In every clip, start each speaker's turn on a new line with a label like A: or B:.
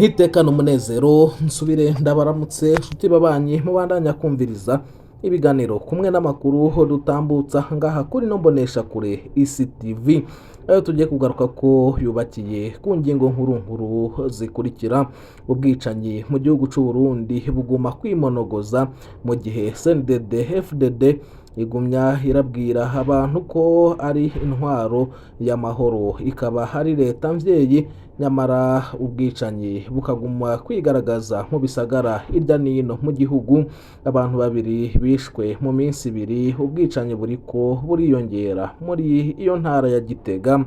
A: Ntitekane umunezero, nsubire ndabaramutse nshuti babanyi mubandanya kumviriza ibiganiro kumwe n'amakuru dutambutsa ngaha kuri no mbonesha kure Isi TV, ayo tugiye kugaruka ko yubakiye ku ngingo nkuru nkuru zikurikira: ubwicanyi mu gihugu c'u Burundi buguma kwimonogoza mu gihe CNDD FDD igumya irabwira abantu ko ari intwaro y'amahoro, ikaba ari leta mvyeyi, nyamara ubwicanyi bukaguma kwigaragaza mu bisagara irya nino mu gihugu. Abantu babiri bishwe mu minsi 2, ubwicanyi buriko buriyongera muri iyo ntara ya Gitega.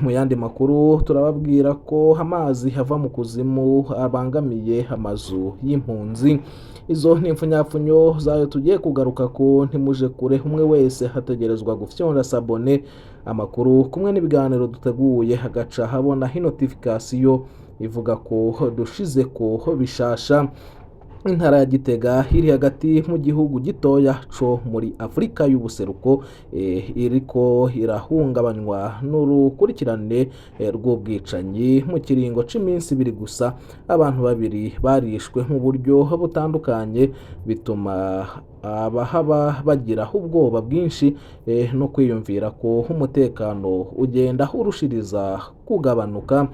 A: Mu yandi makuru turababwira ko amazi ava mu kuzimu abangamiye amazu y'impunzi. Izo ni impfunyapfunyo zayo tugiye kugaruka ko, ntimuje kure, umwe wese hategerezwa gufyonda s'abonner, amakuru kumwe n'ibiganiro duteguye hagaca habona notification ivuga ko dushize ko bishasha. Intara ya Gitega iri hagati mu gihugu gitoya co muri Afurika y'ubuseruko, iriko irahungabanywa n'urukurikirane rw'ubwicanyi. Mu kiringo c'iminsi 2 gusa, abantu babiri barishwe mu buryo butandukanye, bituma abahaba bagira ubwoba bwinshi no kwiyumvira ko umutekano ugenda urushiriza kugabanuka.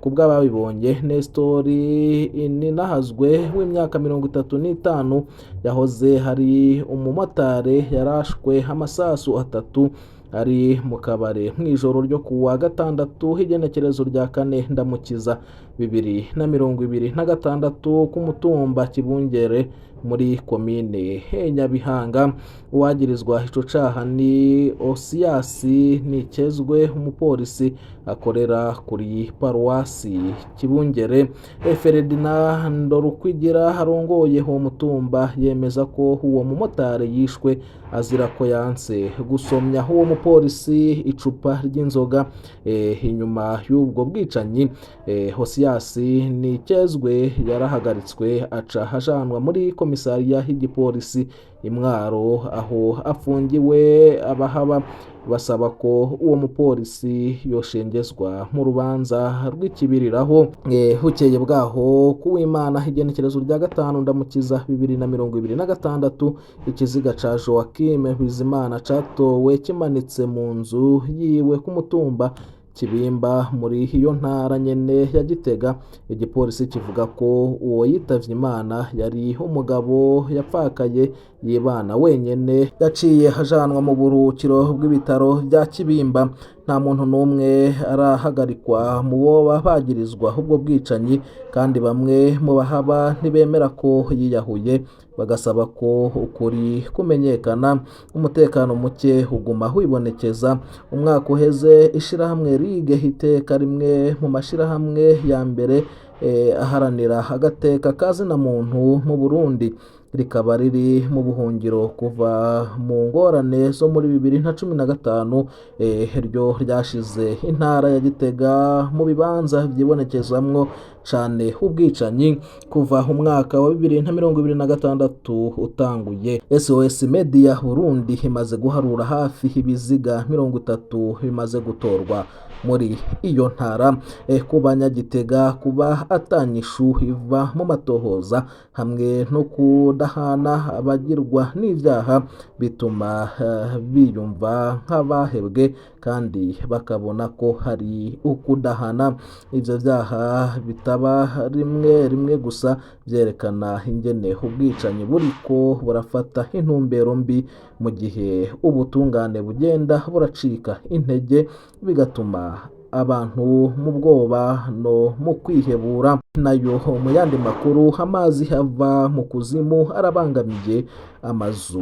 A: Ku bw'ababibonye, Nestori Ninahazwe w'imyaka 35 yahoze hari umumotari, yarashwe amasasu 3 ari mu kabare mu ijoro ryo kuwa gatandatu, igenekerezo rya 4 Ndamukiza 2026, ku mutumba Kibungere muri komine Nyabihanga. Uwagirizwa ico caha ni Osiyasi Nikezwe, umupolisi akorera kuri paruwasi Kibungere. Ferdinand Ndorukwigira arongoye uwo mutumba yemeza ko uwo mumotari yishwe azira ko yanse gusomya uwo mupolisi icupa ry'inzoga. Inyuma y'ubwo bwicanyi, Hosiyasi Nikezwe yarahagaritswe, aca ajanwa muri komisariya y'igipolisi Imwaro aho afungiwe. Abahaba basaba ko uwo mupolisi yoshengezwa mu rubanza rw'ikibiriraho. Bukeye bwaho kuw'Imana, igenekerezo rya 5 Ndamukiza 2026, ikiziga ca Joachim Bizimana catowe kimanitse mu nzu yiwe ku mutumba Kibimba muri iyo ntara nyene ya Gitega. Igipolisi kivuga ko uwo yitavye Imana yari umugabo yapfakaye yibana wenyene, yaciye ajanwa mu buruhukiro bw'ibitaro bya Kibimba. Nta muntu n'umwe arahagarikwa mu boba bagirizwa ubwo bwicanyi, kandi bamwe mu bahaba ntibemera ko yiyahuye, bagasaba ko ukuri kumenyekana. Umutekano muke uguma wibonekeza. Umwaka uheze, ishirahamwe Rige Iteka, rimwe mu mashirahamwe ya mbere aharanira agateka ka zina muntu mu Burundi, rikaba riri mu buhungiro kuva mu ngorane zo muri 2015, ryo ryashize intara ya Gitega mu bibanza vyibonekezamwo cane ubwicanyi kuva umwaka wa 2026 utanguye. SOS Media Burundi imaze guharura hafi ibiziga 30 bimaze gutorwa muri iyo ntara. Ku banyagitega, kuba atanyishu iva mu matohoza hamwe no kudahana abagirwa n'ivyaha bituma biyumva nk'abahebwe, kandi bakabona ko hari ukudahana ivyo vyaha bitaba rimwe rimwe gusa, vyerekana ingene ubwicanyi buriko burafata intumbero mbi mu gihe ubutungane bugenda buracika intege, bigatuma abantu mu bwoba no mu kwihebura. Nayo mu yandi makuru, amazi ava mu kuzimu arabangamiye amazu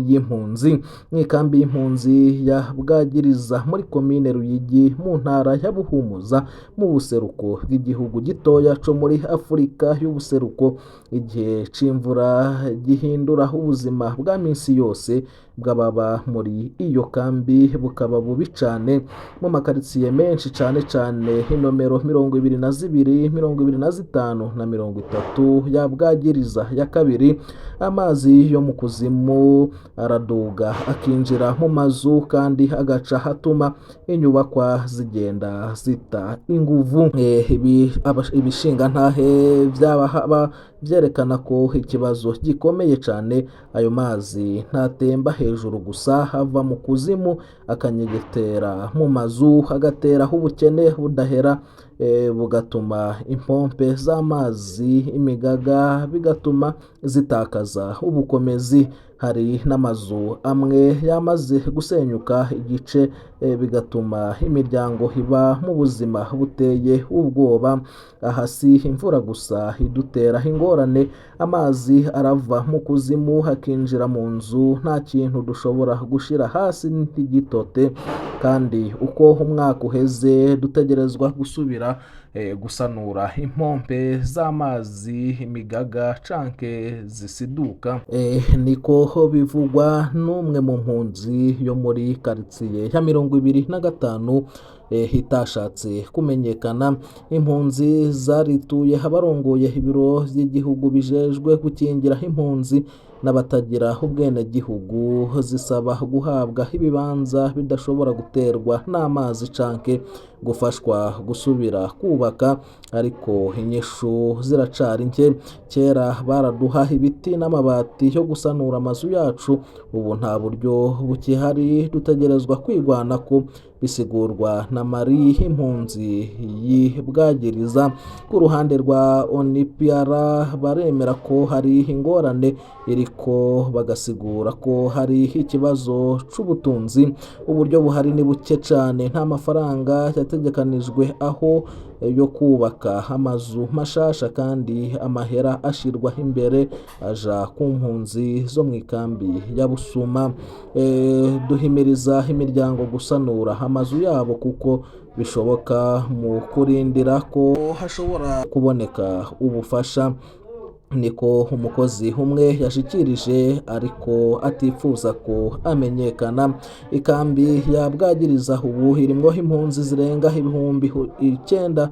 A: y'impunzi. Mw'ikambi y'impunzi ya Bwagiriza muri komine Ruyigi mu ntara ya Buhumuza mu buseruko bw'igihugu gitoya co muri Afurika y'ubuseruko, igihe c'imvura gihindura ubuzima bwa minsi yose. bw'ababa muri iyo kambi bukaba bubi cane mu makaritsiye menshi, cane cane inomero 22, 25 na 30 ya Bwagiriza ya kabiri. Amazi yo mu kuzimu araduga akinjira mu mazu kandi agaca hatuma inyubakwa zigenda zita inguvu. Ibishingantahe vy'abahaba vyerekana ko ikibazo gikomeye cane. Ayo mazi ntatemba hejuru gusa, ava mu kuzimu akanyegetera mu mazu, agateraho ubukene budahera, bugatuma impompe z'amazi imigaga, bigatuma zitakaza ubukomezi. Hari n'amazu amwe yamaze gusenyuka igice, bigatuma imiryango iba mu buzima buteye ubwoba. Aha si imvura gusa idutera ingorane, amazi arava mu kuzimu hakinjira mu nzu, nta kintu dushobora gushira hasi ntigitote, kandi uko umwaka uheze dutegerezwa gusubira gusanura impompe z'amazi imigaga canke zisiduka. Niko bivugwa n'umwe mu mpunzi yo muri karitsiye ya 25 itashatse kumenyekana. Impunzi zarituye abarongoye ibiro vy'igihugu bijejwe gukingira impunzi n'abatagira ubwenegihugu, zisaba guhabwa ibibanza bidashobora guterwa n'amazi canke gufashwa gusubira kubaka, ariko inyishu ziracari nke. Kera baraduha ibiti n'amabati yo gusanura amazu yacu, ubu nta buryo bukihari, dutegerezwa kwigwanako, bisigurwa na Marie impunzi y'Ibwagiriza. Ku ruhande rwa UNPR baremera ko hari ingorane, iriko bagasigura ko hari ikibazo c'ubutunzi. Uburyo buhari ni buke cane, nta mafaranga yategekanijwe aho yo kubaka amazu mashasha, kandi amahera ashirwa imbere aja ku mpunzi zo mw'ikambi ya Busuma. Duhimiriza imiryango gusanura amazu yabo kuko bishoboka mu kurindira ko hashobora kuboneka ubufasha, niko umukozi umwe yashikirije, ariko atifuza ko amenyekana. Ikambi ya Bwagiriza ubu irimwo impunzi zirenga 9000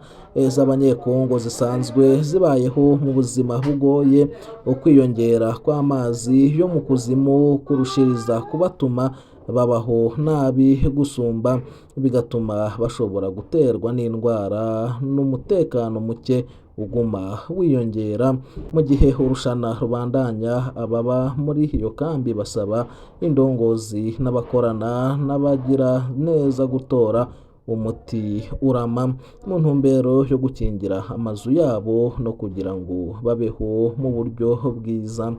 A: z'Abanyekongo zisanzwe zibayeho mu buzima bugoye. Ukwiyongera kw'amazi yo mu kuzimu kurushiriza kubatuma babaho nabi gusumba, bigatuma bashobora guterwa n'indwara n'umutekano muke uguma wiyongera. Mu gihe urushana rubandanya, ababa muri iyo kambi basaba indongozi n'abakorana n'abagira neza gutora umuti urama mu ntumbero yo gukingira amazu yabo no kugira ngo babeho mu buryo bwiza.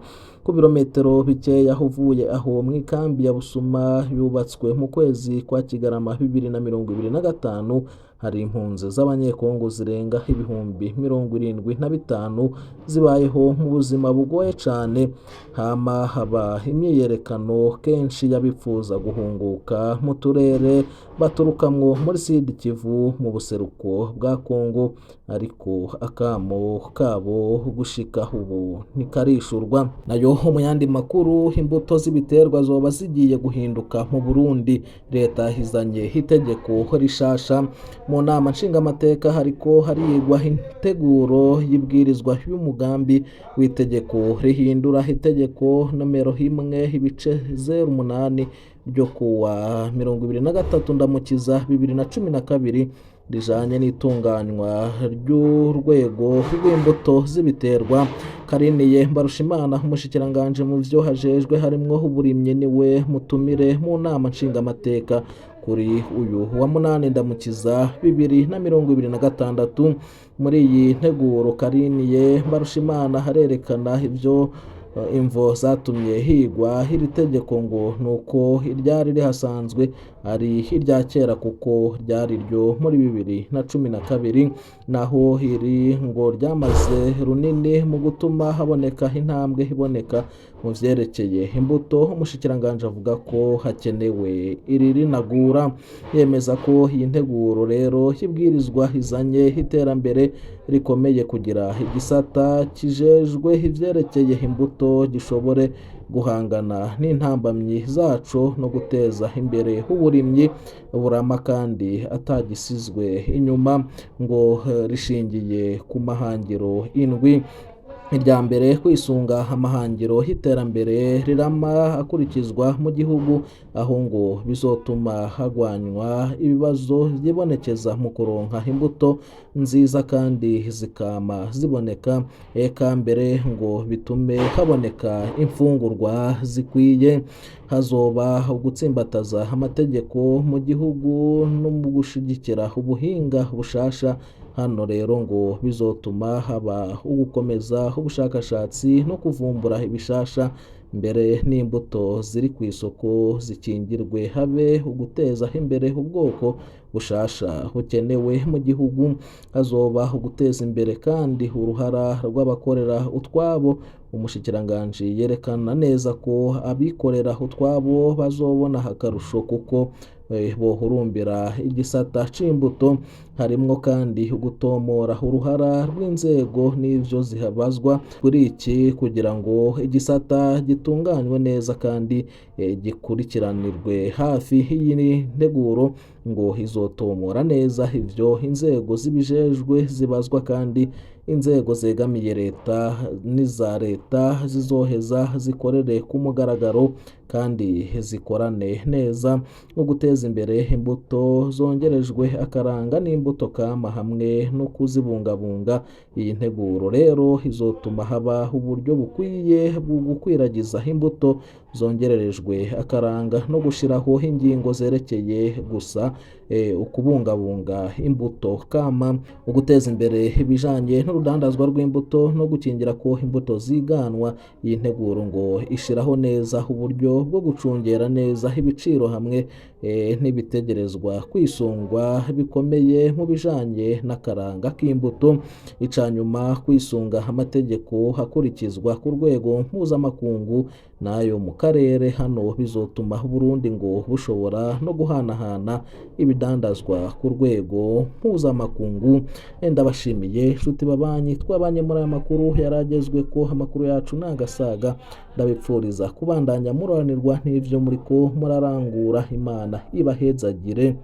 A: Ku birometero bikeya uvuye aho mw'ikambi ya Busuma yubatswe mu kwezi kwa Kigarama 2025, hari impunzi z'Abanyekongo zirenga 75,000 zibayeho mu buzima bugoye cane. Hama haba imyiyerekano kenshi y'abifuza guhunguka mu turere baturukamwo muri Sud Kivu mu buseruko bwa Kongo, ariko akamo kabo gushika ubu ntikarishurwa. Nayo mu yandi makuru, imbuto z'ibiterwa zoba zigiye guhinduka mu Burundi. Leta izanye itegeko rishasha. Mu nama nshingamateka hariko harigwa integuro y'ibwirizwa y'umugambi w'itegeko rihindura itegeko nomero 1.08 ryo kuwa 23 Ndamukiza 2012 rijanye n'itunganywa ry'urwego rw'imbuto z'ibiterwa. Kariniye Mbarushimana, umushikiranganji mu vyo hajejwe harimwo uburimyi, niwe mutumire mu nama nshingamateka kuri uyu wa 8 Ndamukiza 2026. Muri iyi nteguro Kariniye Mbarushimana harerekana ivyo imvo zatumye higwa iri tegeko, ngo nuko iryari rihasanzwe ari irya kera kuko ryari ryo muri 2012, naho iri ngo ryamaze runini mu gutuma haboneka intambwe iboneka mu vyerekeye imbuto. Umushikiranganji avuga ko hakenewe iri rinagura, yemeza ko iyi nteguro rero ibwirizwa izanye iterambere rikomeye kugira igisata kijejwe ivyerekeye imbuto gishobore guhangana n'intambamyi zaco no guteza imbere uburimyi burama kandi atagisizwe inyuma. Ngo rishingiye ku mahangiro 7. Irya mbere, kwisunga amahangiro y'iterambere rirama akurikizwa mu gihugu, aho ngo bizotuma hagwanywa ibibazo vyibonekeza mu kuronka imbuto nziza kandi zikama ziboneka, eka mbere ngo bitume haboneka imfungurwa zikwiye. Hazoba ugutsimbataza amategeko mu gihugu no mu gushigikira ubuhinga bushasha. Hano rero ngo bizotuma haba ugukomeza ubushakashatsi no kuvumbura ibishasha, mbere n'imbuto ziri ku isoko zikingirwe, habe uguteza imbere ubwoko bushasha bukenewe mu gihugu. Hazoba uguteza imbere kandi uruhara rw'abakorera utwabo. Umushikiranganji yerekana neza ko abikorera utwabo bazobona akarusho kuko bohurumbira igisata c'imbuto. Harimwo kandi gutomora uruhara rw'inzego n'ivyo zihabazwa kuri iki, kugira ngo igisata gitunganywe neza kandi gikurikiranirwe hafi. Iyi nteguro ngo izotomora neza ivyo inzego zibijejwe zibazwa, kandi inzego zegamiye leta n'iza leta zizoheza zikorere ku mugaragaro kandi zikorane neza no guteza imbere imbuto zongerejwe akaranga n'imbuto kama hamwe no kuzibungabunga. Iyi nteguro rero izotuma haba uburyo bukwiye bwo gukwiragiza imbuto zongererejwe akaranga no gushiraho ingingo zerekeye gusa ukubungabunga imbuto kama, uguteza imbere ibijanye n'urudandazwa rw'imbuto no gukingira ko imbuto ziganwa. Iyi nteguro ngo ishiraho neza uburyo bwo gucungera neza ibiciro hamwe n'ibitegerezwa kwisungwa bikomeye mu bijanye n'akaranga k'imbuto. Icanyuma, kwisunga amategeko hakurikizwa ku rwego mpuzamakungu n'ayo mu karere. Hano bizotuma Burundi ngo bushobora no guhanahana ibidandazwa ku rwego mpuzamakungu. Ndabashimiye inshuti babanyi twabanye muri aya makuru yaragezwe ko amakuru yacu nagasaga. Ndabipfuriza kubandanya muroranirwa n'ivyo muriko murarangura. Imana ibahezagire.